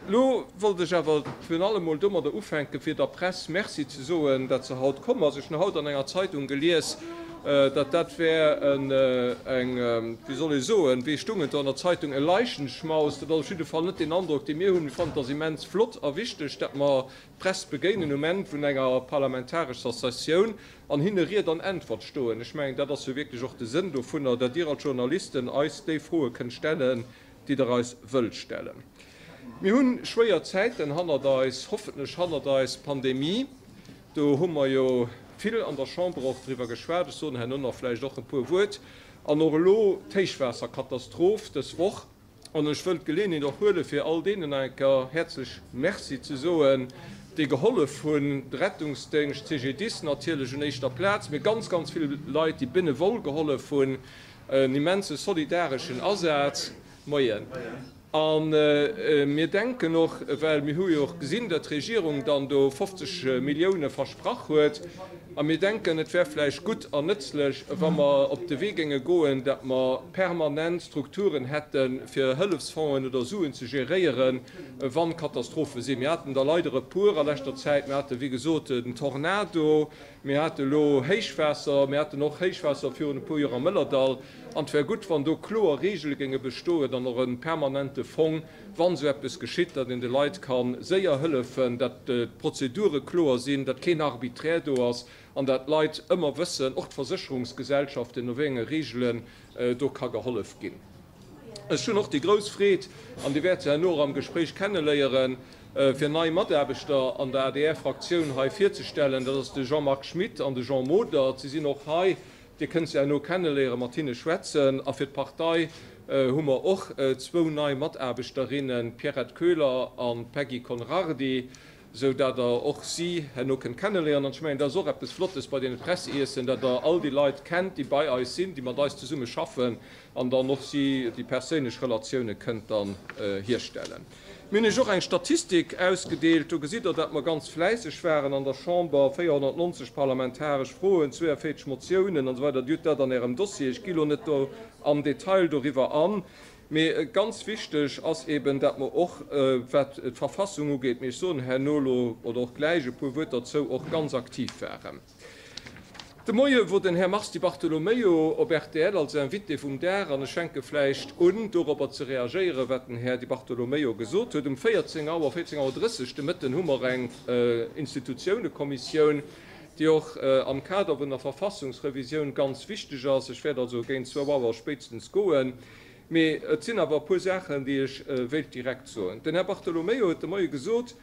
Elo wollt ech awer virun allem mol domadder ufänken, fir der Press Merci ze soen, dat se haut komm ass. Ech hunn haut an enger Zeitung gelies, dat dat wär eng, wéi soll ee soen, wéi stung et do an der Zeitung, e Leichenschmaus. Dat ass op jidde Fall net deen Androck, dee mir hunn. Mir fannen, et ass immens flott a wichteg, dat mer d'Press begéinen um Enn vun enger parlamentarescher Sessioun an hinne Ried an Äntwert stoen. Ech mengen, dat ass jo wierklech och de Sënn dovunner, dat Dir als Journalisten eis déi Froe kënnt stellen, déi Der eis wëllt stellen. Mir hu schwéier Zäiten hannert eis, hoffentlech hannert eis, Pandemie, do hu mer jo vill an der Chamber och driwwer geschwat, ech soen herno nach vläicht och e puer Wuert, an och elo d'Héichwaasserkatastroph dës Woch. An ech wëll d'Geleeënheet och huelen, fir all deenen nach eng Kéier häerzlech Merci ze soen, déi gehollef hunn, de Rettungsdéngscht, CGDIS natierlech un éischter Plaz, mee ganz, ganz vill Leit, déi benevol gehollef hunn, en immense solidareschen Asaz. Moien. A mir denken och, well mir hu jo och gesinn, datt d'Regierung dann do 50 Millioune versprach huet, a mir denken, et wär vläicht gutt an nëtzlech, wa mer op de Wee géinge goen, datt mer permanent Strukturen hätten, fir Hëllefsfongen oder Suen ze geréieren, wa Katastrophe sinn. Mir haten der leider e puer a leschter Zäit. Mir hate wéi gesot den Tornado, mir hate elo Héichwaasser, mir haten och Héichwaasser virun e puer Joer am Mëllerdall. An et wär gutt, wann do kloer Reegele géinge bestoen an och e permanente Fong, wann esou eppes geschitt, datt een de Leit ka séier hëllefen, datt d'Prozedure kloer sinn, datt keen Arbitraire do ass an datt d'Leit ëmmer wëssen, och d'Versécherungsgesellschaften, no wéi enge Reegelen do ka gehollef ginn. Ech hunn och déi grouss Freed, an Dir wäert se herno och am Gespréich kenneléieren, fir nei Mataarbechter an der ADR-Fraktioun hei virzestellen. Dat ass de Jean-Marc Schmit an de Jean Modert. Si sinn och hei. Dir kënnt se herno kenneléieren, mat hinne schwätzen. A fir d'Partei hu mer och zwou nei Mataarbechterinnen, d'Pierrette Köhler an d'Peggy Conrardy, sou dat Der och si herno kënnt kenneléieren. An ech mengen, dat ass och eppes Flottes bei deene Presseiessen, dat Der all déi Leit kennt, déi bei eis sinn, déi mat eis zesumme schaffen, an dann och si déi perséinlech Relatioune kënnt dann hierstellen. Mir hunn Iech och eng Statistik ausgedeelt. Do gesitt Der, datt mer ganz fläisseg waren an der Chamber, 490 parlamentaresch Froen, 42 Motiounen an esou weider. Dir hutt dat an Ärem Dossier. Ech gi lo net do am Detail doriwwer an. Mee ganz wichteg ass eeben, datt mer och, wat d'Verfassung ugeet, mee ech soen herno elo oder och gläich e puer Wuert derzou, och ganz aktiv waren. De Moie wor den Här Mars Di Bartolomeo op rtl als Invité vum Dag an ech fänke vläicht un dorobber ze reagéieren, wat den Här Di Bartolomeo gesot huet. Um 14 Auer, 14 Auer 30 de Mëtten hu mer eng Institutiounekommissioun, déi och am Kader vun der Verfassungsrevisioun ganz wichteg ass. Ech wäert also géint zwou Auer spéitstens goen. Mee et sinn awer e puer Saachen, déi ech wéilt direkt soen. Den Här Bartolomeo huet de Moie gesot,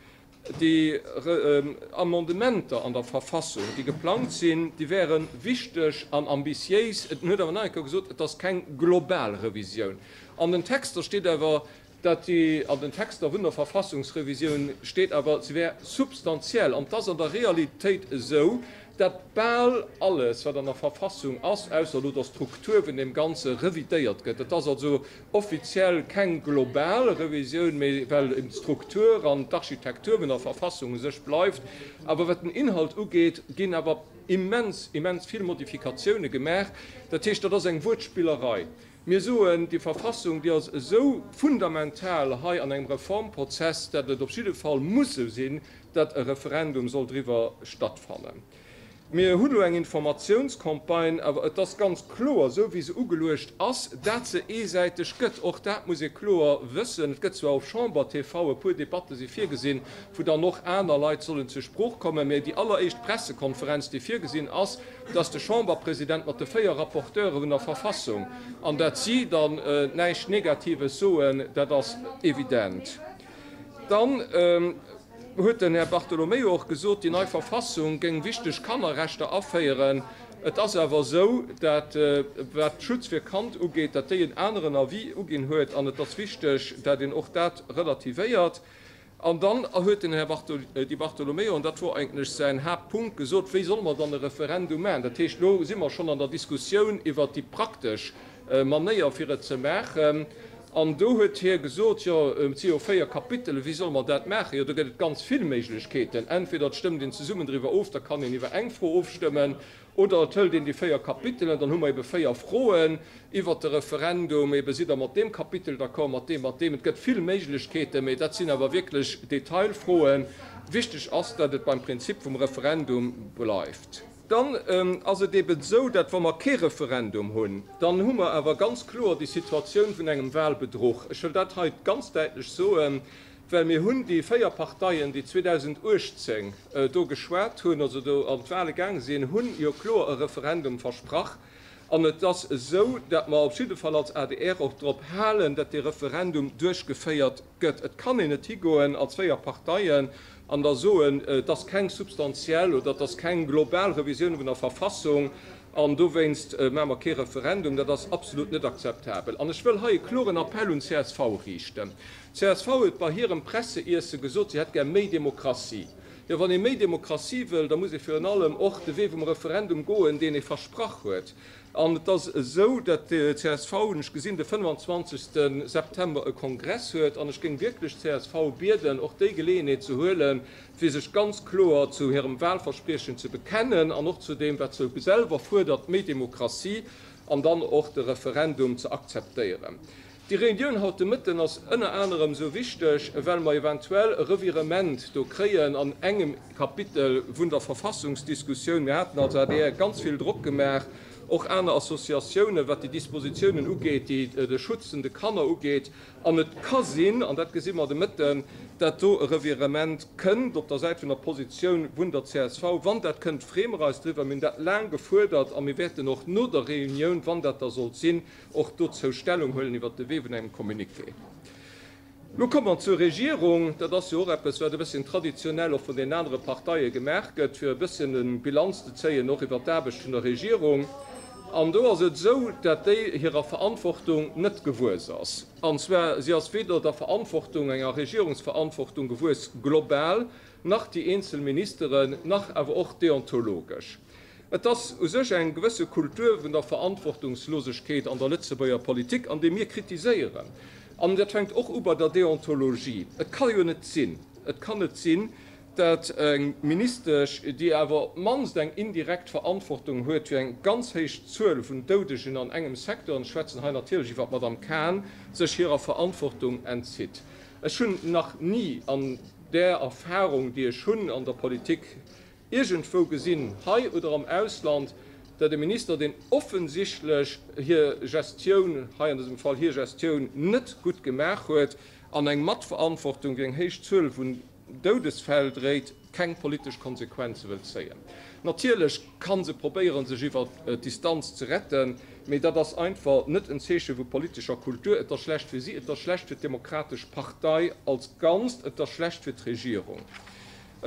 Déi Amendementer an der Verfassung, déi geplangt sinn, déi wäre wichteg an ambitiéis. En huet awer nach eng Kéier gesot, et ass keng global Revisioun. An den Texter steet awer, dat déi, an den Texter vun der Verfassungsrevisioun steet awer, se wär substantiell. An et ass an der Realitéit esou, dat bal alles, wat an der Verfassung ass, ausser elo der Struktur vun deem Ganze, revidéiert gëtt. Et ass also offiziell keng global Revisioun, mee well eben d'Struktur an d'Architektur vun der Verfassung u sech bleift. Awer wat den Inhalt ugeet, ginn awer immens, immens vill Modifikatioune gemaach. Dat heescht, dat ass eng Wuertspillerei. Mir soen, déi Verfassung, déi ass esou fundamental hei an engem Reformprozess, datt et op jidde Fall muss esou sinn, datt e Referendum soll driwwer stattfannen. Mir hunn elo eng Informatiounscampagne, awer et ass ganz kloer, esou wéi se ugeluecht ass, dat se eesäiteg gëtt. Och dat muss ee kloer wëssen. Et gëtt zwar op Chamber TV e puer Debatte si virgesinn, wou dann och aner Leit sollen zur Sprooch kommen, mä déi alleréischt Pressekonferenz, déi virgesinn ass, dass de Chamberpresident mat de 4 Rapporteure vun der Verfassung, an dat si dann näischt Negatives soen, dat ass evident. Dann huet den Här Bartolomeo och gesot, déi nei Verfassung géing wichteg Kannerrechter aféieren. Et ass awer esou, dat, wat Schutz fir Kand ugeet, dat déi en aneren Avis uginn huet an et ass wichteg, dat een och dat relativéiert. An dann huet den Här Di Bartolomeo, an dat wor eigentlech säin Haaptpunkt, gesot, Wéi solle mer dann e Referendum maachen? Dat heescht, elo si mer schonn an der Diskussioun iwwert déi praktesch Manéier, fir et ze maachen. An do huet hie gesot, Jo, et si jo 4 Kapitelen, wéi solle mer dat maachen? Jo, do gëtt et ganz vill Méiglechkeeten. Entweder et stëmmt een zesummen driwwer of, da kann een iwwer eng Fro ofstëmmen, oder et hëlt een déi 4 Kapitelen, dann hu mer ebe 4 Froen iwwert de Referendum, ebe sidd Der mat deem Kapitel d'accord, mat deem, mat deem. Et gëtt vill Méiglechkeeten, mee dat sinn awer wierklech Detailfroen. Wichteg ass, datt et beim Prinzip vum Referendum bleift. Dann ass et eben esou, datt wa mer kee Referendum hunn, dann hu mer awer ganz kloer déi Situatioun vun engem Wahlbedruch. Ech wëll dat hei ganz däitlech soen, well mir hunn déi 4 Parteien, déi 2018 do geschwat hunn, also do an d'Wahle gaange sinn, hunn jo kloer e Referendum versprach. An et ass esou, datt mer op jidde Fall als adr och drop halen, datt dee Referendum duerchgeféiert gëtt. Et kann een net higoen als 4 Parteien an da soen, et ass keng substantiell oder et ass keng global Revisioun vun der Verfassung an dowéinst maache mer kee Referendum. Dat ass absolut net akzeptabel. An ech wëll hei e kloren Appell un d'CSV riichten. D'CSV huet bei hirem Presseiesse gesot, si hätt gär méi Demokratie. Jo, wann ee méi Demokratie wëll, da muss ee virun allem och de Wee vum Referendum goen, deen ee versprach huet. An et ass esou, datt d'CSV, hunn ech gesinn, de 25. September e Kongress huet. An ech géing wierklech d'CSV bieden, och déi Geleeënheet ze huelen, fir sech ganz kloer zu hirem Wahlverspriechen ze bekennen an och zu deem, wat se selwer fuerdert, méi Demokratie, an dann och de Referendum ze akzeptéieren. Déi Reunioun haut de Mëtten ass ënner anerem esou wichteg, well mer eventuell e Revirement do kréien an engem Kapitel vun der Verfassungsdiskussioun. Mir haten als adr ganz vill Drock gemaach, och aner Associatiounen, wat déi Dispositiounen ugeet, déi de Schutz vun de Kanner ugeet. An et ka sinn, an dat gesi mer de Mëtten, dat do e Revirement kënnt op der Säit vun der Positioun vun der csv. Wann dat kënnt, freeë mer eis driwwer. Mir hunn dat laang gefuerdert a mir wäerten och no der Reunioun, wann dat da sollt sinn, och dozou Stellung huelen iwwert de Wee vun engem Communiqué. Lo komme mer zur Regierung. Dat ass jo och eppes, wat e bësschen traditionell och vun den anere Parteie gemaach gëtt, fir e bësschen e Bilanz ze zéien och iwwert d'Aarbecht vun der Regierung. An do ass et esou, dat déi hirer Verantwortung net gewuess ass. An zwar, si ass weder der Verantwortung, enger Regierungsverantwortung gewuess global, nach déi eenzel Ministeren, nach awer och deontologesch. Et ass u sech eng gewësse Kultur vun der Verantwortungslosegkeet an der Lëtzebuerger Politik, an déi mir kritiséieren. An dat fänkt och u bei der Deontologie. Et ka jo net sinn, et kann net sinn, dat eng Ministesch, déi awer op d'mannst eng indirekt Verantwortung huet fir eng ganz héich Zuel vun Doudegen an engem Secteur, an ech schwätzen hei natierlech iwwer d'Madame Cahen, sech hirer Verantwortung entzitt. Ech hunn nach ni an där Erfahrung, déi ech hunn an der Politik, iergendwou gesinn, hei oder am Ausland, datt e Minister, deen offensichtlech hir Gestioun, hei an dësem Fall hir Gestioun, net gutt gemaach huet an eng Matverantwortung fir eng héich Zuel vun Doudesfäll dréit, keng politesch Konsequenze wëllt zéien. Natierlech ka se probéieren, sech iwwer d'Distanz ze retten, mee dat ass einfach net en Zeeche vu politescher Kultur. Et ass schlecht fir si, et ass schlecht fir d'Demokratesch Partei als Ganzt, et ass schlecht fir d'Regierung.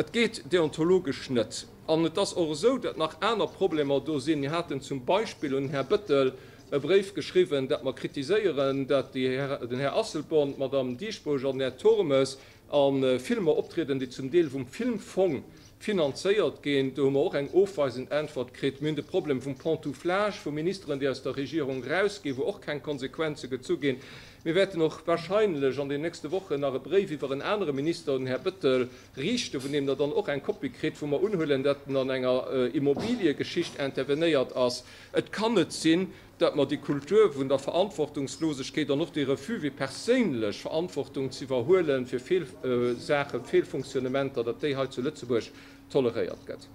Et geet deontologesch net. An et ass och esou, datt nach aner Problemer do sinn. Mir haten zum Beispill un den Här Bettel e Bréif geschriwwen, datt mer kritiséieren, datt den Här Asselborn, d'Madame Dieschbourg an den Här Turmes a Filmer optrieden, déi zum Deel vum Filmfong finanzéiert ginn. Do hu mer och eng ofweisend Äntwert kritt. Mir hunn de Problem vum Pantouflage vu Ministeren, déi aus der Regierung erausginn, wou och keng Konsequenze gezu ginn. Mir wäerten och wahrscheinlech an den nächste Wochen nach e Bréif iwwer en anere Minister un den Här Bettel riichten, vun deem Der dann och eng Kopie kritt, wou mer unhuelen, datt en an enger Immobiliegeschicht intervenéiert ass. Et kann net sinn, datt mer déi Kultur vun der Verantwortungslosegkeet an och dee Refus, fir perséinlech Verantwortung ze iwwerhuelen fir Feelsaachen, Feelfunktionnementer, datt déi hei zu Lëtzebuerg toleréiert gëtt.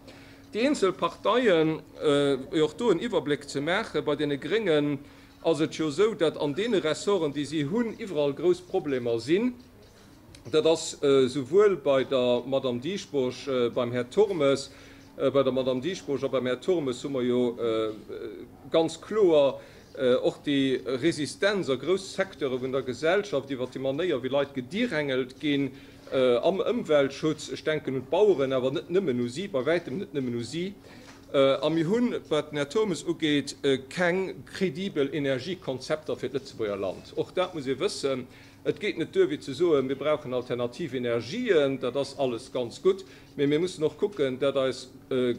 Déi eenzel Parteien, fir och do en Iwwerbléck ze maachen, bei deene Gréngen ass et jo esou, datt an deene Ressorten, déi si hunn, iwwerall grouss Problemer sinn. Dat ass esouwuel bei der Madame Dieschbourg, beim Här Turmes, bei der Madame Dieschbourg a beim Här Turmes hu mer jo ganz kloer och déi Resistenz a grouss Secteure vun der Gesellschaft iwwert déi Manéier, wéi Leit gedirängelt ginn am Ëmweltschutz. Ech denken un d'Baueren, awer net nëmmen u si, bei wäitem net nëmmen u si. A mir hunn, wat den Här Turmes ugeet, keng kredibel Energiekonzepter fir d'Lëtzebuerger Land. Och dat muss ee wëssen. Et geet net duer wéi ze soen, mir brauchen alternativ Energien, dat ass alles ganz gutt, mee mir mussen och kucken, dat eis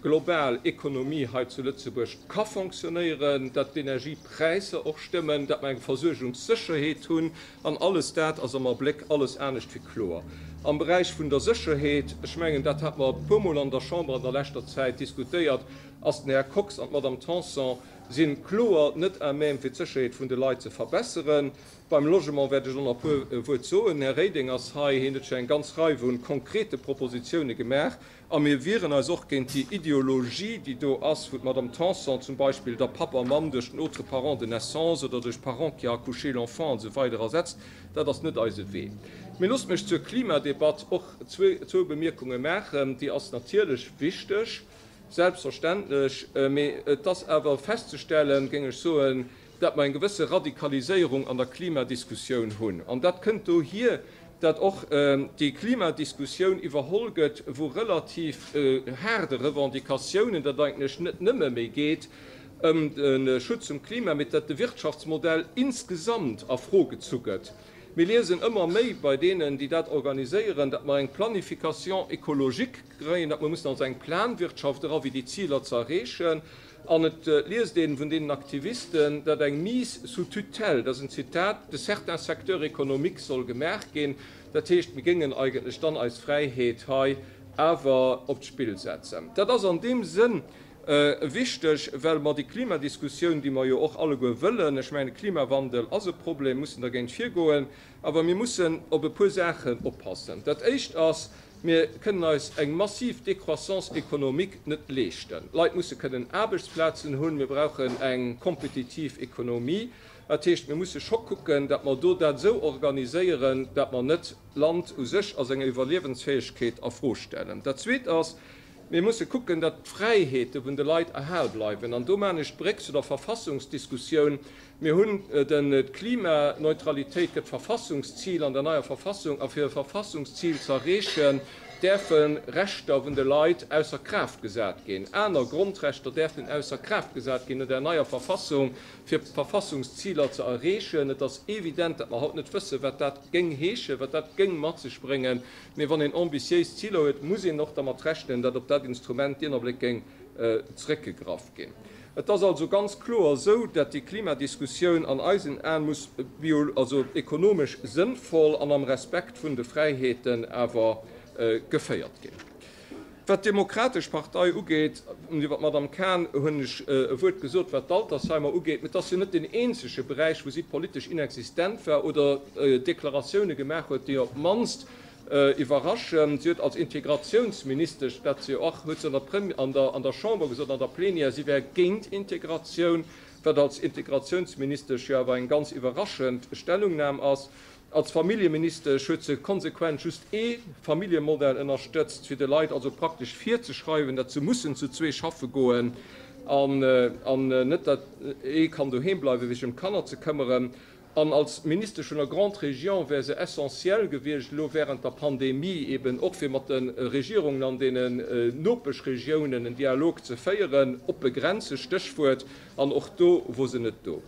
global Ekonomie hei zu Lëtzebuerg ka fonctionnéieren, dat d'Energiepräisser och stëmmen, dat mer eng Versuergungssécherheet hunn. An alles dat ass am Abléck alles anescht wéi kloer. Am Beräich vun der Sécherheet, ech mengen, dat hat mer e puermol an der Chamber an der leschter Zäit diskutéiert, ass den Här Kox an d'Madame Tanson si kloer net à même, fir d'Sécherheet vun de Leit ze verbesseren. Beim Logement wäert ech elo nach e puer Wuert soen. Den Här Reding ass hei, hien huet scho eng ganz Rei vu konkrete Propositione gemaach. A mir wieren eis och géint déi Ideologie, déi do ass, wou d'Madame Tanson zum Beispill da Papp a Mamm duerch den autre parent de naissance oder duerch parent qui a accouché l'enfant an esou weider ersetzt. Dat ass net eise Wee. Mee loosst mech zur Klimadebatt och zwou Bemierkunge maachen. Déi ass natierlech wichteg, selbstverständlech. Mee et ass awer festzestellen, géing ech soen, dat mer eng gewësse Radikaliséierung an der Klimadiskussioun hunn. An dat kënnt dohier, dat och déi Klimadiskussioun iwwerholl gëtt vu relativ haarde Revendicatiounen, dat eigentlech net nëmme méi geet ëm de Schutz vum Klima, mee dat de Wirtschaftsmodell insgesamt a Fro gezu gëtt. Mir liesen ëmmer méi bei deenen, déi dat organiséieren, dat mer eng Planification écologique kréien, dat mer mussen also eng Planwirtschaft era fir déi Ziler ze erreechen. An et liest een vun deenen Aktivisten, datt eng Mise sous tutelle, dat ass en Zitat, de certains secteurs économiques soll gemaach ginn. Dat heescht, mir géingen eigentlech dann eis Fräiheet hei awer op d'Spill setzen. Dat ass an deem Sënn wichteg, well mer déi Klimadiskussioun, déi mer jo och alleguer wëllen, ech mengen, de Klimawandel ass e Problem, mussen dergéint virgoen, awer mir mussen op e puer Saachen oppassen. Dat Éischt ass, Mir kënnen eis eng massiv Décroissance économique net leeschten. D'Leit musse kënnen Aarbechtsplazen hunn. Mir brauchen eng kompetitiv Ekonomie. Dat heescht, mir musse scho kucken, datt mer do dat esou organiséieren, datt mer net d'Land u sech a senger Iwwerliewensfäegkeet a Fro stellen. Dat Zweet ass, Mir musse kucken, datt d'Fräiheete vun de Leit erhal bleiwen. An do maachen ech d'Bréck zu der Verfassungsdiskussioun. Mir hunn den, d'Klimaneutralitéit gëtt Verfassungszil an der neier Verfassung. A fir e Verfassungszil ze erreechen, däerfe Rechter vun de Leit ausser Kraaft gesat ginn. Aner Grondrechter däerfen ausser Kraaft gesat ginn no der neier Verfassung, fir Verfassungsziler ze erreechen. Et ass evident, datt mer haut net wëssen, wat dat géing heeschen, wat dat géing mat sech bréngen. Mee wann een ambitiéis Ziler huet, muss een och dermat rechnen, datt op dat Instrument deen Abléck géing zréckgegraff ginn. Et ass also ganz kloer esou, datt déi Klimadiskussioun an eisen Aen muss bio, also ekonomesch sënnvoll an am Respekt vun de Fräiheeten awer geféiert ginn. Wat d'Demokratesch Partei ugeet, iwwer d'Madame Cahen hunn ech e Wuert gesot, wat d'Altersheimer ugeet, mee et ass jo net deen eenzege Beräich, wou si politesch inexistent war oder Deklaratioune gemaach huet, déi op d'mannst iwwerraschen. Si huet als Integratiounsministesch, dat se jo och, huet se an der an der Chamber gesot, an der Plenière, si wär géint Integratioun, wat als Integratiounsministesch jo awer eng ganz iwwerraschend Stellungnam ass. Als Familljeministesch huet se konsequent just ee Familljemodell ënnerstëtzt, fir de Leit also praktesch virzeschreiwen, datt se mussen zu zwee schaffe goen an net datt ee kann doheem bleiwen, fir sech ëm d'Kanner ze këmmeren. An als Ministesch vun der Grande Région wär se essentiell gewiescht, elo während der Pandemie eben och fir mat de Regierungen an deenen Nopeschregiounen en Dialog ze féieren, oppe Grenze, Stéchwuert, an och do wor se net do.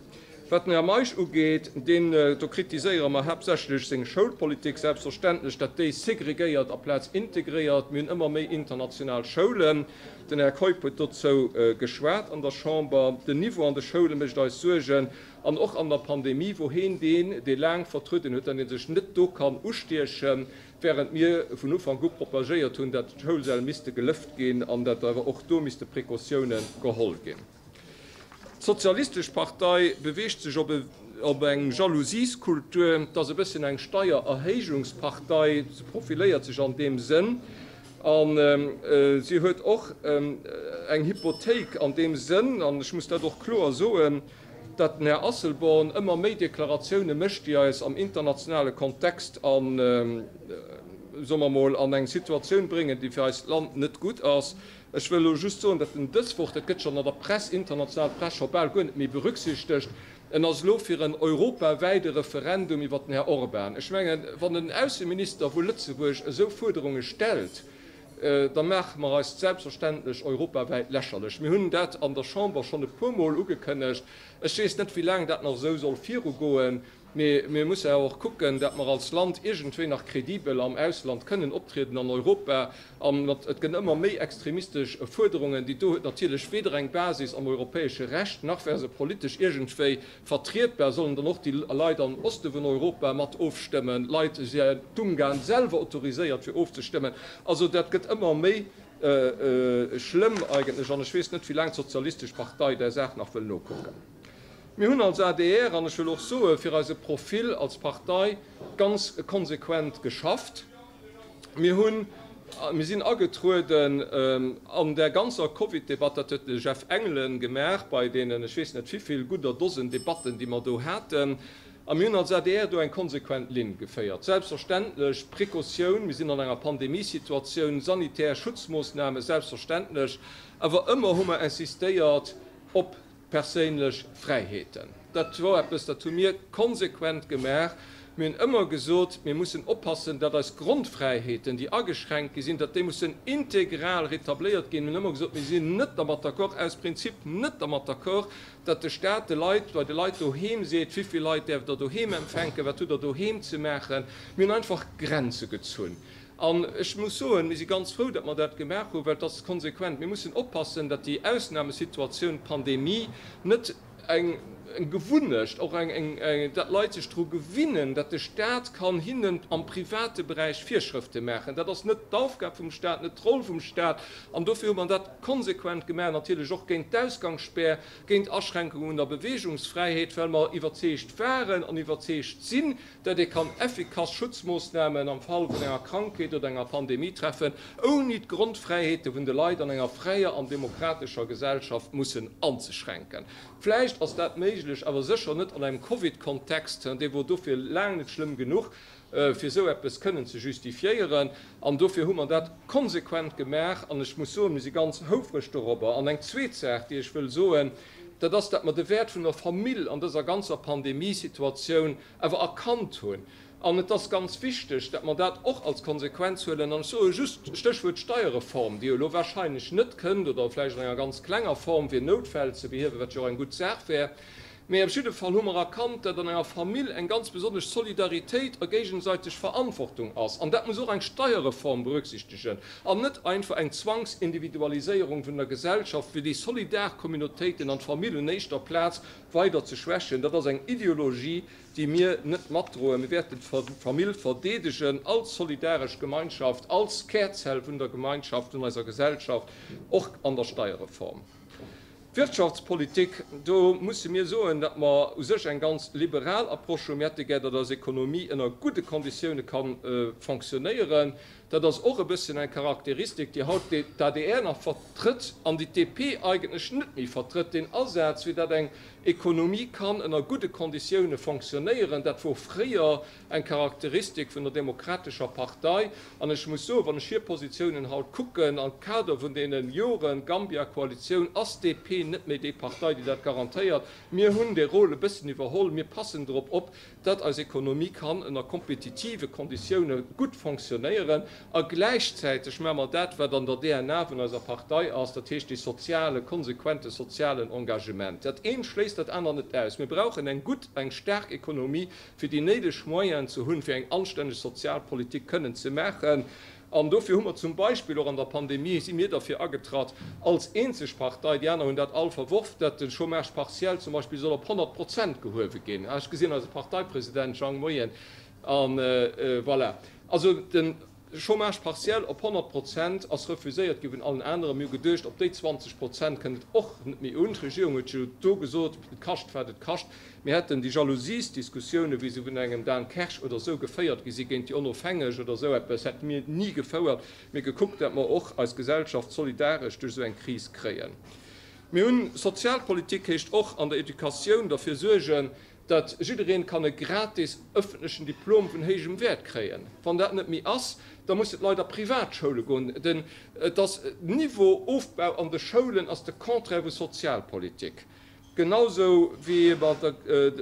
Wat den Här Meisch ugeet, deen, do kritiséiere mer haaptsächlech seng Schoulpolitik, selbstverständlech, datt déi segregéiert aplaz integréiert. Mir hunn ëmmer méi international Schoulen. Den Här Keup huet dozou geschwat an der Chamber. Den Niveau an de Schoule mécht eis Suergen. An och an der Pandemie wor heen deen, dee laang vertrueden huet, datt ee sech net do kann ustiechen, während mir vun Ufank u propagéiert hunn, datt d'Schoulsäll misste gelëft ginn an datt awer och do misste Precautiounen geholl ginn. D'Sozialistesch Partei beweegt sech op eng Jalousieskultur. Et ass e bësschen eng Steiererhéijungspartei. Se profiléiert sech an deem Sënn. A si huet och eng Hypothéik an deem Sënn, an ech muss dat och kloer soen, datt den Här Asselborn ëmmer méi Deklaratioune mécht, déi eis am internationale Kontext an, soe mer emol, an eng Situatioun bréngen, déi fir eist Land net gutt ass. Ech wëll elo just soen, datt en dës Woch, dat gëtt schonn an der Press, internationaler Press scho bal guer net méi berücksichtegt, en ass elo fir en europawäide Referendum iwwert den Här Orban. Ech mengen, wann en Ausseminister vu Lëtzebuerg esou Fuerderunge stellt, da maache mer eis selbstverständlech europawäit lächerlech. Mir hunn dat an der Chamber schonn e puermol ugekënnegt. Ech weess net, wéi laang dat nach esou soll virugoen. Mee mir musse awer och kucken, dat mer als Land iergendwéi nach kredibel am Ausland kënnen optrieden, an Europa. An et gënn ëmmer méi extremistesch Fuerderungen. Déi do huet natierlech weder eng Basis am europäesche Recht, nach wär se politesch iergendwéi vertrietbar. Sollen dann och déi Leit am Oste vun Europa mat ofstëmmen? Leit, d'Ungarn selwer autoriséiert fir ofzestëmmen. Also dat gëtt ëmmer méi schlëmm eigentlech. An ech weess net, wéi laang d'Sozialistesch Partei där Saach nach wëll nokucken. Mir hunn als adr, an ech wëll och soe fir eise Profil als Partei, ganz konsequent geschafft. Mir hunn, mir sinn agetrueden an där ganzer Covid-Debatt, dat huet de Jeff Engelen gemaach bei deenen ech weess net wivill gudder Dosen Debatten, déi mer do haten, a mir hunn als adr do eng konsequent Linn geféiert. Selbstverständlech Précautioun, mir sinn an enger Pandemiesituatioun, sanitär Schutzmoossname selbstverständlech, awer ëmmer hu mer insistéiert op Perséinlech Fräiheeten, dat wor eppes, dat hu mir konsequent gemaach. Mir hunn ëmmer gesot, mir mussen oppassen, datt eis Grondfräiheeten, déi ageschränkt gi sinn, datt déi mussen integral rétabléiert ginn. Mir hunn ëmmer gesot, mir sinn net dermat d'accord, aus Prinzip net dermat d'accord, datt de Staat de Leit, bei de Leit doheem seet, wivill Leit däerft Der doheem empfänken, wat hutt Der doheem ze maachen. Mir hunn einfach Grenze gezunn. An ech muss soen, mir si ganz frou, datt mer dat gemaach hunn, well et ass konsequent. Mir mussen oppassen, datt déi Ausnamesituatioun Pandemie net eng Gewunnecht, och eng, datt d'Leit sech dru gewinnen, datt de Stat kann hinnen am private Beräich Virschrëfte maachen. Dat ass net d'Aufgab vum Stat, net d'Roll vum Stat. An dofir hu mer dat konsequent gemaach, natierlech och géint d'Ausgangsspär, géint Aschränkungen un der Beweegungsfräiheet, well mer iwwerzeegt waren an iwwerzeegt sinn, datt ee kann effikass Schutzmoossnamen am Fall vun enger Krankheet oder enger Pandemie treffen, ouni d'Grondfräiheete vun de Leit an enger fräier an demokratescher Gesellschaft mussen anzeschränken. Vläicht ass dat méiglech, awer sécher net an engem Covid-Kontext, dee wor dofir laang net schlëmm genuch, fir esou eppes kënnen ze justifiéieren. An dofir hu mer dat konsequent gemaach an ech muss soen, mir si ganz houfreg dorobber. An eng zweet Saach, déi ech wëll soen, dat ass, datt mer de Wäert vun der Famill an dëser ganzer Pandemiesituatioun awer erkannt hunn. An et ass ganz wichteg, datt mer dat och als Konsequenz huelen. An ech soe just d'Stéchwuert Steierreform, déi jo elo wahrscheinlech net kënnt oder vläicht an enger ganz klenger Form, fir Noutfäll ze behiewen, wat jo och eng gutt Saach wär. Mee op jidde Fall hu mer erkannt, datt an enger Famill eng ganz besonnesch Solidaritéit a géigesäiteg Verantwortung ass. An dat muss och eng Steierreform berücksichtegen an net einfach eng Zwangsindividualiséierung vun der Gesellschaft, fir déi solidar Communautéiten an d'Famill un éischter Plaz weider ze schwächen. Dat ass eng Ideologie, déi mir net matdroen. Mir wäerten d'Famill verdeedegen als solidaresch Gemeinschaft, als Kärzell vun der Gemeinschaft, vun eiser Gesellschaft, och an der Steierreform. D'Wirtschaftspolitik, do musse mir soen, datt mer u sech eng ganz liberal Approche hunn. Mir hätte gär, datt eis Ekonomie ënner gudde Konditioune ka fonctionnéieren. Dat ass och e bësschen eng Charakteristik, déi haut d'ADR nach vertrëtt an déi d'DP eigentlech net méi vertrëtt, deen Asaz, fir datt eng Ekonomie kann ënner gudde Konditioune fonctionnéieren. Dat wor fréier eng Charakteristik vun der Demokratescher Partei. An ech muss soen, wann ech hir Positiounen haut kucken, am Kader vun deene Joren Gambia-Koalitioun, ass d'DP net méi déi Partei, déi dat garantéiert. Mir hunn dee Rôle e bëssen iwwerholl. Mir passen drop op, datt eis Ekonomie kann ënner kompetitive Konditioune gutt fonctionnéieren a gläichzäiteg maache mer dat, wat an der DNA vun eiser Partei ass, dat heescht dee soziale, konsequente sozialen Engagement. Dat eent schléisst dat anert net aus. Mir brauchen eng gutt, eng staark Ekonomie, fir déi néideg Moyenen ze hunn, fir eng anstänneg Sozialpolitik kënnen ze maachen. An dofir hu mer zum Beispill och an der Pandemie, si mir derfir agetratt, als eenzeg Partei, déi aner hunn dat all verworf, datt de Chômage partiel zum Beispill soll op 100 Prozent gehuewe ginn. Ech gesinn eise Parteipresident Jang, Moien. A voilà. Also de Chômage partiel op 100 Prozent ass refuséiert gi vun allen aneren. Mir hu geduecht, op déi 20 Prozent kënnt et och net méi un. D'Regierung huet jo do gesot, et kascht wat et kascht. Mir hätten déi Jalousiesdiskussiounen, wéi se vun engem Dan Kersch oder esou geféiert gi si géint déi Onofhängeg oder esou eppes, hätte mir ni gefouert. Mee gekuckt, datt mer och eis Gesellschaft solidaresch duerch esou eng Kris kréien. Mir hunn, Sozialpolitik heescht och an der Educatioun derfir suergen, datt jiddereen kann e gratis ëffentlechen Diplom vun héijem Wäert kréien. Wann dat net méi ass, da mussen d'Leit a Privatschoule goen. Den, et ass, Niveau-Ofbau an de Schoulen ass de Contraire vu Sozialpolitik. Genausou wéi mer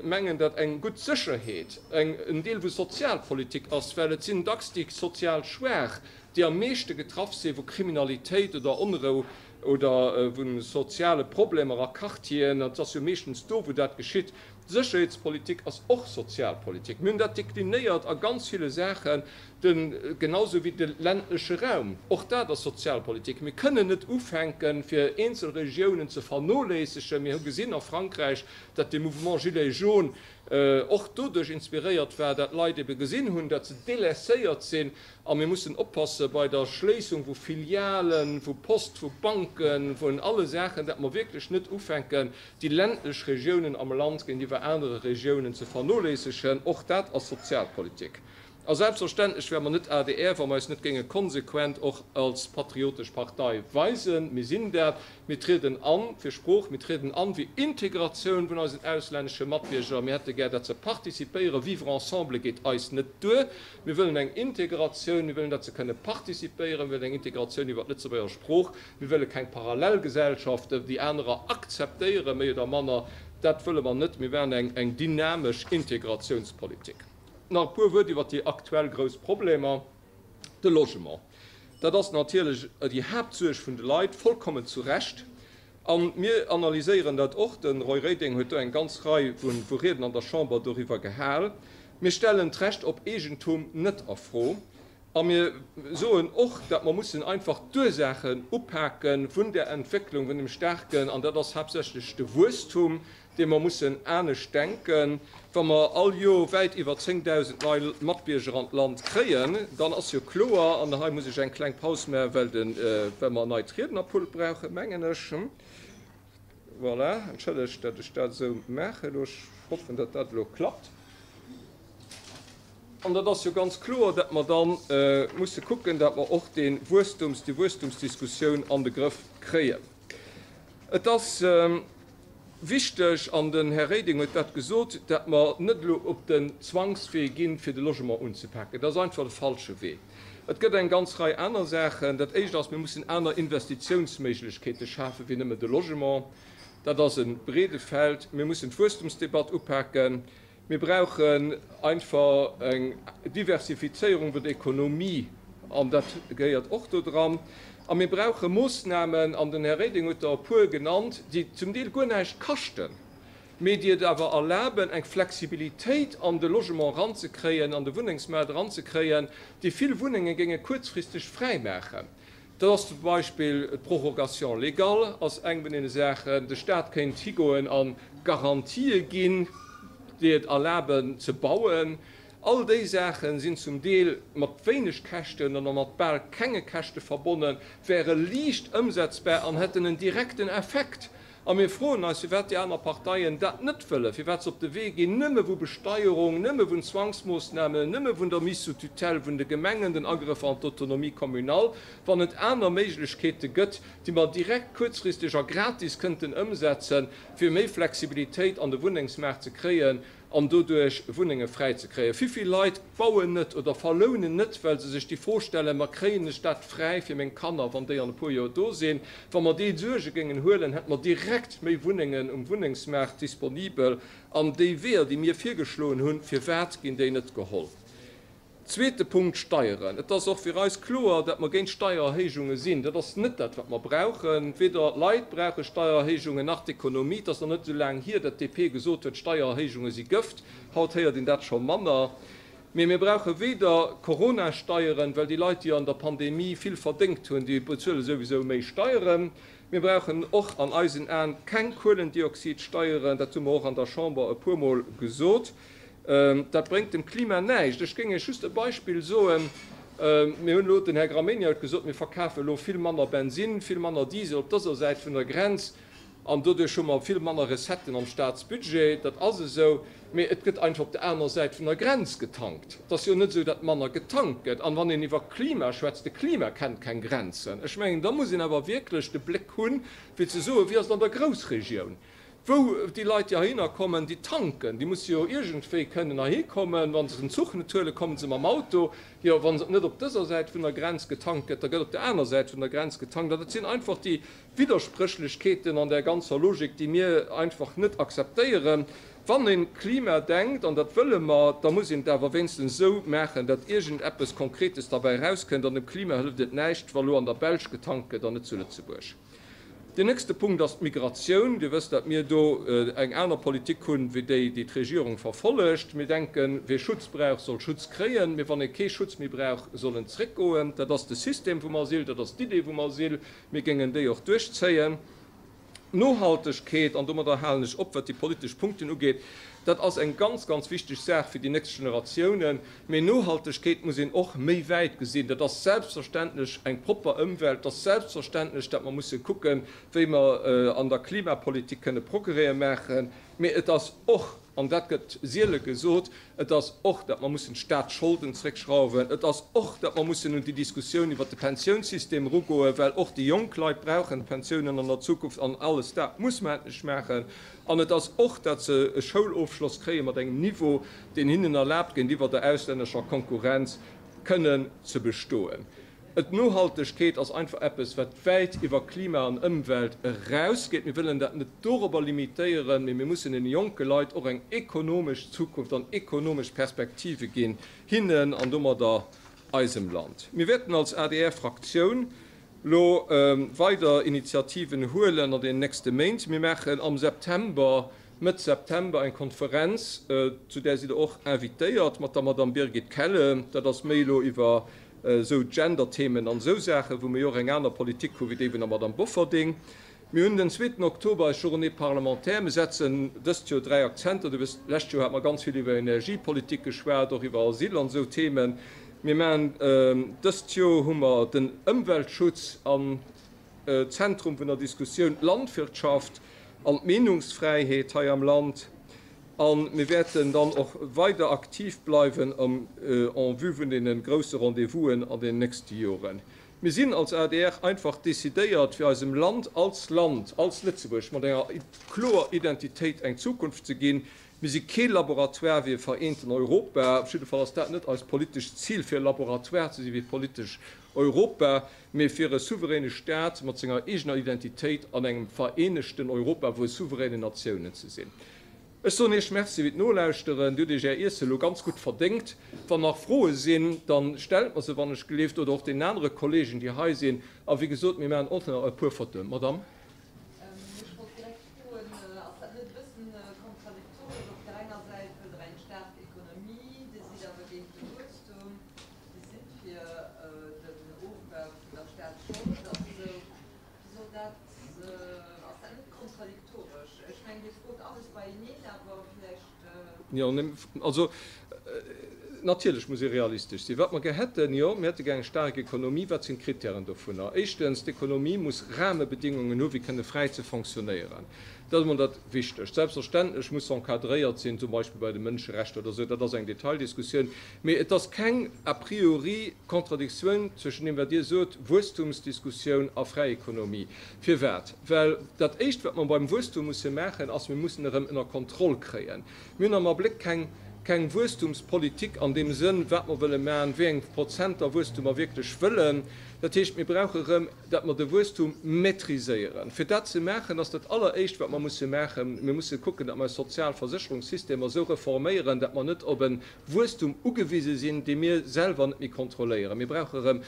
mengen, datt eng gutt Sécherheet en Deel vu Sozialpolitik ass, well et sinn dacks déi sozial Schwaach, déi am meeschte getraff sinn, vu Kriminalitéit oder Onrou oder vu soziale Problemer a Quartieren, an et ass jo meeschtens do, wou dat geschitt. D'Sécherheetspolitik ass och Sozialpolitik. Mir hunn dat deklinéiert a ganz ville Saachen, de genau sou wéi de ländleche Raum. Och dat ass Sozialpolitik. Mir kënnen net ufänken, fir eenzel Regiounen ze vernoléissegen. Mir hu gesinn a Frankräich, datt de Mouvement Gilets jaunes och doduerch inspiréiert war, datt Leit ebe gesinn hunn, datt se délaisséiert sinn. A mir mussen oppasse bei der Schléissung vu Filialen, vu Post, vu Banken, vun alle Saachen, datt mer wierklech net ufänken, déi ländlech Regiounen am Land géintiwwer anere Regiounen ze vernoléissegen. Och dat ass Sozialpolitik. A selbstverständlech wäre mer net adr, wa mer eis net géinge konsequent och als patriotesch Partei weisen. Mir sinn dat. Mir trieden an fir Sprooch, mir trieden an fir Integratioun vun eisen auslännesche Matbierger. Mir hätte gär, datt se participéieren. Vivre ensemble geet eis net duer. Mir wëllen eng Integratioun, mir wëllen, datt se kënne participéieren, mir wëllen eng Integratioun iwwer d'Lëtzebuerger Sprooch. Mir wëlle keng Parallelgesellschaften, déi anerer akzeptéieren, méi oder manner. Dat wëlle mer net. Mir wëllen eng dynamesch Integratiounspolitik. Nach e puer Wuert iwwert déi aktuell grouss Problemer. De Logement, dat ass natierlech déi Haaptsuerg vun de Leit, vollkommen zu Recht. A mir analyséieren dat och. De Roy Reding huet do eng ganz Rei vu Rieden an der Chamber doriwwer gehal. Mir stellen d'Recht op Eegentum net a Fro. A mir soen och, datt mer mussen einfach d'Ursaachen upake vun där Entwécklung, vun dem staarken, an dat ass haaptsächlech de Wuesstum, dee mer mussen anescht denken. Wa mer all Joer wäit iwwer 10.000 nei Matbierger an d'Land kréien, dann ass jo kloer, an hei muss ech eng kleng Paus maachen, well de, well mer en neit Riednerpult brauchen, mengen ech. Voilà, entschëllegt, datt ech dat esou maachen elo. Ech hoffen, datt dat elo klappt. An dat ass jo ganz kloer, datt mer da musse kucken, datt mer och dee Wuesstums, déi Wuesstumsdiskussioun an de Grëff kréien. Et ass wichteg, an den Här Reding huet dat gesot, datt mer net elo op den Zwangswee ginn, fir de Logement unzepaken. Dat ass einfach de falsche Wee. Et gëtt eng ganz Rei aner Saachen. Dat Éischt ass, mir mussen aner Investitiounsméiglechkeete schafen, wéi nëmme de Logement. Dat ass e breede Feld. Mir mussen d'Wuesstumsdebatt upaken. Mir brauchen einfach eng Diversifizéierung vun der Ekonomie, an dat gehéiert och do dran. A mir brauche Moossnamen, an den Här Reding huet der e puer genannt, déi zum Deel guer näischt kaschten, mee déi et awer erlaben, eng Flexibilitéit an de Logement eranzekréien, an de Wunnengsmaart eranzekréien, déi vill Wunnenge géinge kuerzfristeg fräimaachen. Dat ass zum Beispill d'Prorogation légale ass eng vun deene Saachen. De Stat kéint higoen a Garantië ginn, déi et erlaben ze bauen. All déi Saache sinn zum Deel mat wéineg Käschten oder mat bal kenge Käschte verbonnen, wäre liicht ëmsetzbar an hätten en direkten Effekt. A mir froen eis, firwat déi aner Parteien dat net wëllen, firwat se op de Wee ginn, nëmme vu Besteierung, nëmme vun Zwangsmoossnamen, nëmme vun der Mise sous tutelle vun de Gemengen, den Agrëffer an d'autonomie communale, wann et aner Méiglechkeete gëtt, déi mer direkt kuerzfristeg a gratis kënnten ëmsetzen, fir méi Flexibilitéit an de Wunnengsmaart ze kréien an doduerch Wunnenge fräi ze kréien. Vivill Leit bauen net oder verlounen net, well se sech déi Fro stellen, Ma kréien ech dat fräi fir meng Kanner, wann déi an e puer Joer do sinn? Wa mer déi Suerge géingen huelen, hätte mer direkt méi Wunnengen um Wunnengsmaart disponibel. An déi Weeër, déi mir virgeschloen hunn, firwat ginn déi net geholl? Zweete Punkt, d'Steieren. Et ass och fir eis kloer, datt mer géint Steiererhéijunge sinn. Dat ass net dat, wat mer brauchen. Weder d'Leit brauche Steiererhéijungen, nach d'Ekonomie. Et ass nach net esou laang hier, datt d'DP gesot huet, Steiererhéijunge si Gëft. Haut héiert een dat scho manner. Mee mir brauche weder Coronasteieren, well déi Leit, déi an der Pandemie vill verdéngt hunn, déi bezuele souwisou méi Steieren. Mir brauchen och an eisen Aen keng Kuelendioxidsteieren. Dat hu mer och an der Chamber e puermol gesot. Dat bréngt dem Klima näischt. Ech géing Iech just e Beispill soen. Mir hunn elo, den Här Gramegna huet gesot, mir verkafe elo vill manner Bensinn, vill manner Diesel op dëser Säit vun der Grenz an doduerch hu mer vill manner Recetten am Staatsbudget. Dat ass esou. Mee et gëtt einfach op der anerer Säit vun der Grenz getankt. Et ass jo net esou, datt manner getankt gëtt. An wann een iwwer Klima schwätzt, de Klima kennt keng Grenzen. Ech mengen, da muss een awer wierklech de Bléck hunn, fir ze soen, Wéi ass et an der Groussregioun? Wou déi Leit, déi heihinner kommen, déi tanken, déi musse jo iergendwéi kënnen heihi kommen. Wa se den Zuch net huelen, komme se mam Auto. Jo, wa net op dëser Säit vun der Grenz getankt gëtt, da gëtt op der aner Säit vun der Grenz getankt. An dat sinn einfach déi Widderspréchlechkeeten an där ganzer Logik, déi mir einfach net akzeptéieren. Wann ee Klima denkt, an dat wëlle mer, da muss een et awer wéinstens esou maachen, datt iergendeppes Konkretes derbäi erauskënnt. An dem Klima hëlleft et näischt, wa lo an der Belsch getankt gëtt an net zu Lëtzebuerg. Deen nächste Punkt ass d'Migratioun. Dir wësst, datt mir do eng aner Politik hunn, wéi déi, déi d'Regierung verfollegt. Mir denken, wie Schutz brauch, soll Schutz kréien, mee wann ee kee Schutz méi brauch, soll en zréckgoen. Dat ass de System vum Asyl, dat ass d'Idee vum Asyl. Mir géingen déi och duerchzéien. D'Nohaltegkeet, an domadder halen ech op, wat déi politesch Punkten ugeet, dat ass eng ganz, ganz wichteg Saach fir déi nächst Generatiounen. Mee Nohaltegkeet muss een och méi wäit gesinn. Dat ass selbstverständlech eng propper Ëmwelt, dat ass selbstverständlech, dat mer musse kucken, wéi mer an der Klimapolitik kënne Progrèe maachen. Mee et ass och, an dat gëtt siele gesot, et ass och, datt mer mussen d'Staatsscholden zréckschrauwen, et ass och, datt mer mussen un déi Diskussioun iwwert de Pensiounssystem erugoen, well och déi jonk Leit brauchen d'Pensiounen an der Zukunft an alles dat muss mer endlech maachen. An et ass och, datt se e Schoulofschloss kréie mat engem Niveau, deen hinnen erlaabt, géintiwwer der auslännescher Konkurrenz kënnen ze bestoen. D'Nohaltegkeet ass einfach eppes, wat wäit iwwer Klima an Ëmwelt erausgeet. Mir wëllen dat net dorobber limitéieren, mee mir mussen deene jonke Leit och eng ekonomesch Zukunft an ekonomesch Perspektive ginn, hinnen an domadder eisem Land. Mir wäerten als ADR-Fraktioun elo weider Initiativen huelen an deenen nächste Méint. Mir maachen am September, Mëtt September, eng Konferenz, zu där sidd Der och invitéiert, mat der Madamm Birgit Kelle. Dat ass méi elo iwwer esou Gender-Themen an esou Saachen, wou mir jo och eng aner Politik hu wéi déi vun der Madame Bofferding. Mir hunn den zweeten Oktober eis Journée parlementaire. Mir setzen dëst Joer 3 Akzenter. Dir wësst, d'lescht Joer hate mer ganz vill iwwer Energiepolitik geschwat, och iwwer Asyl an esou Themen. Mir maachen dëst Joer hu mer den Ëmweltschutz am Zentrum vun der Diskussioun, d'Landwirtschaft an d'Meenungsfräiheet hei am Land. A mir wäerten dann och weider aktiv bleiwen en vue vun deene grousse Rendez-vousen an den nächste Joren. Mir sinn als adr einfach decidéiert, fir eisem Land als Land, als Lëtzebuerg mat enger kloer Identitéit eng Zukunft ze ginn. Mir si kee Laboratoire wéi e vereenten Europa. Op jidde Fall ass dat net eist politescht Zil, fir e Laboratoire ze si wéi politesch Europa, mee fir e souveräne Staat mat senger eegener Identitéit an engem vereenegten Europa vu souveränen Natiounen ze sinn. Ech soen Iech Merci fir d'Nolauschteren. Dir hutt Iech Är Iesse lo ganz gutt verdéngt. Wann nach Froe sinn, da stellt mer se wann ech gelift, oder och deenen anere Kollegen, déi hei sinn. A wéi gesot, mir maachen och nach e puer Fotoen. Madame. Ech wollt direkt froen, Ass dat net e bëssen kontradiktoresch? Op där enger Säit wëllt Der eng staark Ekonomie, Dir sidd awer géint de Wuesstum, Dir sidd fir den Ofbau vun der Staatsschold an esou. Wéi soll dat, ass dat net kontradiktoresch? Ech mengen, Dir frot alles beieneen, awer vläicht. Jo, also natierlech muss ee realistesch sinn. Wat mer gär hätten, jo, mir hätte gär eng staark Ekonomie. Wat sinn d'Kritären dovunner? Éischtens, d'Ekonomie muss Rahmebedingungen hu fir kënne fräi ze fonctionnéieren. Dat ass emol dat Wichtegst. Selbstverständlech muss se encadréiert sinn, zum Beispill bei de Mënscherechter oder esou, dat ass eng Detaildiskussioun. Mee et ass keng a priori Contradictioun zwëschen deem, wat Dir sot, Wuesstumsdiskussioun a fräi Ekonomie. Firwat? Well dat Éischt, wat mer beim Wuesstum musse maachen, ass, mir mussen erëm ënner Kontroll kréien. Mir hunn am Abléck keng, keng Wuesstumspolitik an deem Sënn, wat mer wëlle maachen, wéi eng Prozenter Wuesstum mer wierklech wëllen. Dat heescht, mir brauche erëm, dat mer de Wuesstum maîtriséieren. Fir dat ze maachen, ass dat Alleréischt, wat mer musse maachen, mir musse kucken, dat mer eis Sozialversécherungssystemer esou reforméieren, dat mer net op e Wuesstum ugewise sinn, dee mir selwer net méi kontrolléieren. Mir brauche erëm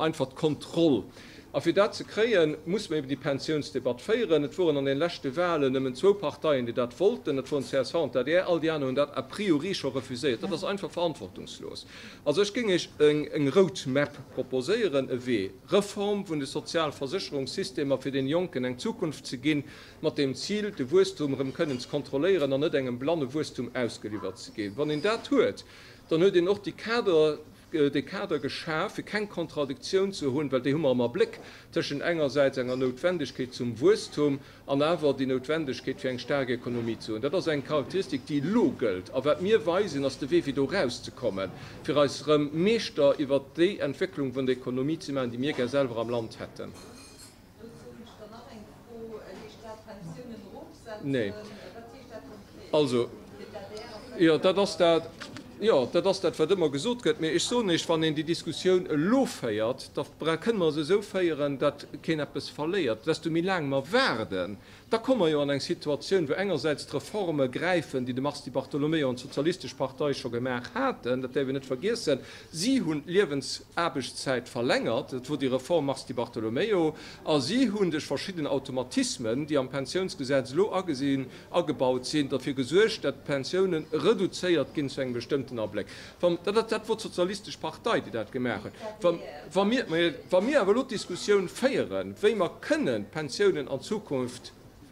einfach d'Kontroll. A fir dat ze kréien, muss mer eben déi Pensiounsdebatt féieren. Et woren an den leschte Wahlen nëmmen zwou Parteien, déi dat wollten, dat woren d'CSV an d'ADR. All déi aner hunn dat a priori scho refuséiert. Dat ass einfach verantwortungslos. Also ech géing Iech eng Roadmap proposéieren, e Wee, Reform vun de Sozialversécherungssystemer, fir deene Jonken eng Zukunft ze ginn, mat dem Zil, de Wuesstum erëm kënnen ze kontrolléieren an net engem blanne Wuesstum ausgeliwwert ze ginn. Wann een dat huet, dann huet een och déi Kader, dee Kader geschaf, fir keng Kontradiktioun ze hunn, well déi hu mer am Abléck, tëschent engersäits enger Noutwendegkeet zum Wuesstum an awer déi Noutwendegkeet, fir eng staark Ekonomie ze hunn. Dat ass eng Charakteristik, déi elo gëllt. A wat mir weisen, ass de Wee, fir do erauszekommen, fir eis erëm Meeschter iwwert déi Entwécklung vun der Ekonomie ze maachen, déi mir gär selwer am Land hätten. Dozou hunn ech dann nach eng Fro. Heescht dat Pensiounen erofsetzen? Nee. Wat heescht dat konkret Also, fir d'ADR? jo, dat ass dat. Jo, dat ass dat, wat ëmmer gesot gëtt. Mee ech soen Iech, wann een déi Diskussioun elo féiert, da kënne mer se esou féieren, datt keen eppes verléiert. Desto méi laang mer waarden, da komme mer jo an eng Situatioun, wou engersäits d'Reforme gräifen, déi de Mars Di Bartolomeo an d'Sozialistesch Partei scho gemaach haten, dat däerf een net vergiessen, si hunn d'Liewensaarbechtszäit verlängert, dat wor déi Reform Mars Di Bartolomeo, a si hunn duerch verschidden Automatismen, déi am Pensiounsgesetz elo agesinn, agebaut sinn, derfir gesuergt, datt d'Pensiounen reduzéiert ginn zu engem bestëmmten Abléck. Wann, dat, dat wor d'Sozialistesch Partei, déi dat gemaach huet. Wa, wa mir, wa mir awer elo d'Diskussioun féieren, wéi mer kënnen d'Pensiounen an Zukunft,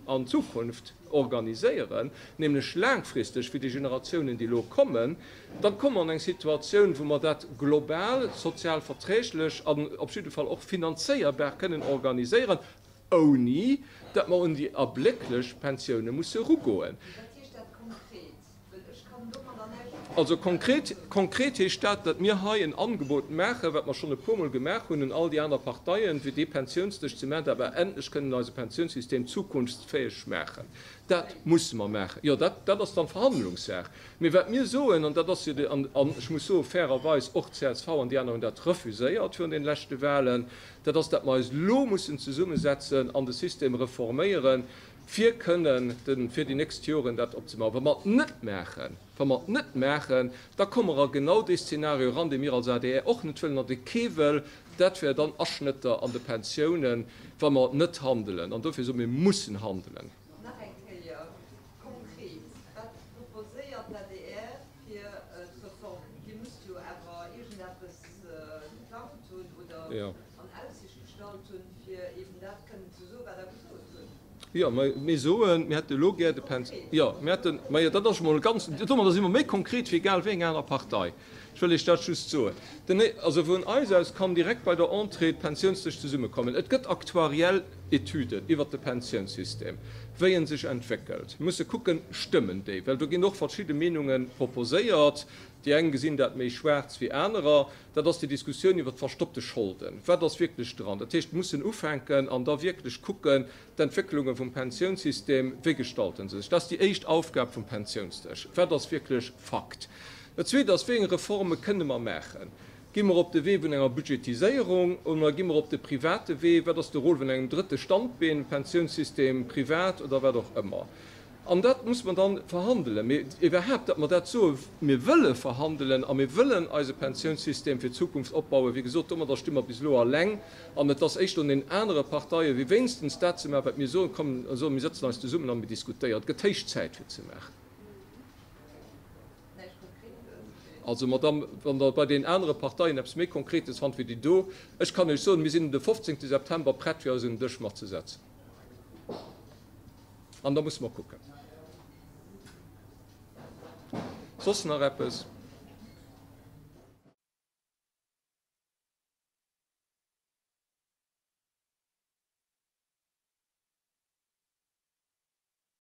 an Zukunft organiséieren, nämlech laangfristeg fir déi Generatiounen, déi elo kommen, da komme mer an eng Situatioun, wou mer dat global sozial verträglech an op jidde Fall och finanzéierbar kënnen organiséieren, ouni datt mer un déi erblécklech Pensioune musse erugoen. Wat heescht dat konkret? Well ech kann domadder näischt ufänken. Also konkret, konkret heescht dat, datt mir hei en Angebot maachen, wat mer schonn e puermol gemaach hunn un all déi aner Parteien, fir dee Pensiounsdësch ze maachen, datt mer endlech kënnen eise Pensiounssystem zukunftsfäeg maachen. Dat musse mer maachen. Jo, dat, dat ass dann Verhandlungssaach. Mee wat mir soen, an dat ass jo de, an, an ech muss soen, fairerweis och d'CSV an déi aner hunn dat refuséiert virun deene leschte Wahlen, Dat ass, datt mer eis elo mussen zesummesetzen an de System reforméieren, fir kënnen de fir déi nächst Joren dat opzemaachen. Wa mer et net maachen, wa mer et net maachen, da komme mer a genau dee Szenario eran, dee mir als adr och net wëllen an dee kee wëll, dat wär dann Aschnëtter an de Pensiounen, wa mer net handelen. An dofir soe mir, mir mussen handelen. Nach eng Kéier konkret, Wat proposéiert d'ADR fir d'Reform? Dir musst jo awer iergendeppes geplangt hunn oder an Aussicht gestallt hunn, fir eben dat kënnen ze soen, wat Der gesot hutt. Jo, mä mir soen, mir hätte elo gär de Pens. Jo, mir hätten, mä jo, dat ass emol ganz, domadder si mer méi konkret wéi egal wéi eng aner Partei. Ech wëll Iech dat just soen. Den, also vun eis aus kann direkt bei der Entrée d'Pensiounsdësch zesummekommen. Et gëtt aktuariell Etüden iwwert de Pensiounssystem, wéi en sech entwéckelt. Mir musse kucken, stëmmen déi? Well do ginn och verschidde Meenunge proposéiert. Déi eng gesinn dat méi schwaarz wéi anerer. Dat ass déi Diskussioun iwwert d'verstoppte Scholden. Wat ass wierklech dran? Dat heescht, mir mussen ufänken an da wierklech kucken, D'Entwécklunge vum Pensiounssystem, wéi gestalten se sech? Dat ass déi éischt Aufgab vum Pensiounsdësch. Wat ass wierklech Fakt? Dat Zweet ass, Wéi eng Reforme kënne mer maachen? Gi mer op de Wee vun enger Budgetiséierung oder gi mer op de private Wee? Wat ass de Rôle vun engem drëtte Standbeen, Pensiounssystem privat oder wat och ëmmer? An dat muss mer dann verhandelen. Mee iwwerhaapt, datt mer dat soen, mir wëlle verhandelen a mir wëllen eise Pensiounssystem fir d'Zukunft opbauen, wéi gesot, domadder sti mer bis elo alleng. An et ass éischter un den anere Parteien, wéi wéinstens dat ze maachen, wat mir soen, komm, soen, mir sëtzen eis zesummen a mir diskutéieren. Et gëtt héich Zäit, fir ze maachen. Also, Madamm, wann Der bei deenen anere Parteien eppes méi Konkretes fannt wéi déi do, ech kann Iech soen, mir sinn de 15. September prett, fir eis un den Dësch mat ze setzen. An da musse mer kucken. Soss nach eppes?